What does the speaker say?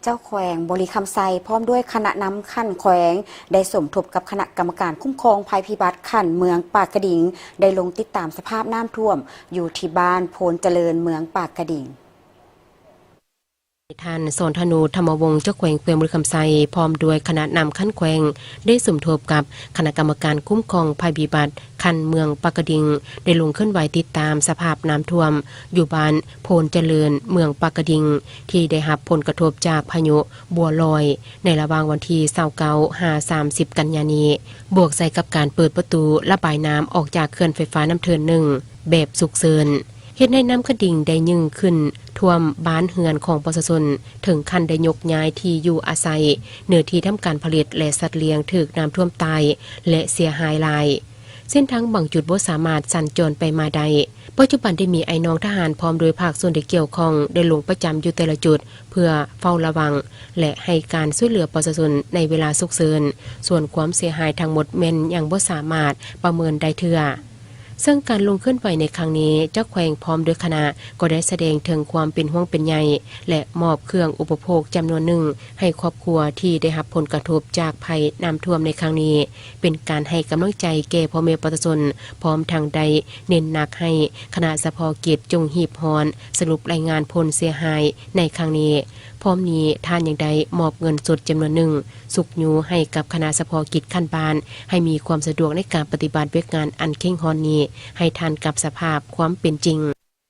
ເຈົ້າແຂວງບໍລິຄຳໄຊ ພ້ອມດ້ວຍຄະນະນຳຂັ້ນແຂວງ ໄດ້ສົມທົບກັບຄະນະກຳມະການຄຸ້ມຄອງໄພພິບັດຂັ້ນເມືອງປາກກະດິງ ໄດ້ລົງຕິດຕາມສະພາບນ້ຳຖ້ວມຢູ່ທີ່ບ້ານໂພນຈະເລີນ ເມືອງປາກກະດິງ. ທ່ານ ສອນທະນູ ທຳມະວົງ ເຈົ້າແຂວງແຂວງບໍລິຄຳໄຊ ພ້ອມດ້ວຍຄະນະນຳຂັ້ນແຂວງ ໄດ້ສົມທົບກັບຄະນະກຳມະການຄຸ້ມຄອງໄພພິບັດຂັ້ນເມືອງປາກກະດິງ ໄດ້ລົງເຄື່ອນໄຫວຕິດຕາມສະພາບນ້ຳຖ້ວມຢູ່ບ້ານໂພນຈະເລີນ ເມືອງປາກກະດິງ ທີ່ໄດ້ຮັບຜົນກະທົບຈາກພາຍຸບົວລອຍ ໃນລະຫວ່າງວັນທີຊາວເກົ້າ ຫາ ສາມສິບ ກັນຍານີ້ ບວກໃສ່ກັບການເປີດປະຕູລະບາຍນ້ຳອອກຈາກເຂື່ອນໄຟຟ້ານ້ຳເທີນໜຶ່ງ ແບບສຸກເສີນ. ເຮັດໃຫ້ນ້ຳຂະດິງໄດ້ຍື່ນຂຶ້ນຖ້ວມບ້ານເຮືອນຂອງປະຊາຊົນ, ເຖິງຂັ້ນໄດ້ຍົກຍ້າຍທີ່ຢູ່ອາໄສ, ເນື້ອທີ່ທຳການຜະລິດ ແລະ ສັດລ້ຽງຖືກນ້ຳຖ້ວມຕາຍ ແລະ ເສຍຫາຍຫຼາຍ. ເສັ້ນທາງບາງຈຸດບໍ່ສາມາດສັນຈອນໄປມາໄດ້. ປັດຈຸບັນໄດ້ມີອ້າຍນ້ອງທະຫານພ້ອມດ້ວຍພາກສ່ວນທີ່ກ່ຽວຂ້ອງໄດ້ລົງປະຈຳຢູ່ແຕ່ລະຈຸດ ເພື່ອເຝົ້າລະວັງ ແລະ ໃຫ້ການຊ່ວຍເຫຼືອປະຊາຊົນໃນເວລາສຸກເສີນ. ສ່ວນຄວາມເສຍຫາຍທັງໝົດແມ່ນຍັງບໍ່ສາມາດປະເມີນໄດ້ເທື່ອ. ເຊິ່ງການລົງເຄື່ອນໄຫວໃນຄັ້ງນີ້ ເຈົ້າແຂວງພ້ອມດ້ວຍຄະນະກໍໄດ້ສະແດງເຖິງຄວາມເປັນຫ່ວງເປັນໃຍ ແລະ ມອບເຄື່ອງອຸປະໂພກຈຳນວນໜຶ່ງໃຫ້ຄອບຄົວທີ່ໄດ້ຮັບຜົນກະທົບຈາກໄພນ້ຳຖ້ວມໃນຄັ້ງນີ້ ເປັນການໃຫ້ກຳລັງໃຈແກ່ພໍ່ແມ່ປະຊາຊົນ, ພ້ອມທັງໄດ້ເນັ້ນໜັກໃຫ້ຄະນະສະເພາະກິດຈົ່ງຮີບຮ້ອນສະຫຼຸບລາຍງານຜົນເສຍຫາຍໃນຄັ້ງນີ້. ພ້ອມນີ້ທ່ານຍັງໄດ້ມອບເງິນສົດຈຳນວນໜຶ່ງ ຊຸກຍູ້ໃຫ້ກັບຄະນະສະເພາະກິດຂັ້ນບ້ານ ໃຫ້ມີຄວາມສະດວກໃນການປະຕິບັດວຽກງານອັນເຄັ່ງຮ້ອນນີ້ ໃຫ້ທັນກັບສະພາບຄວາມເປັນຈິງ.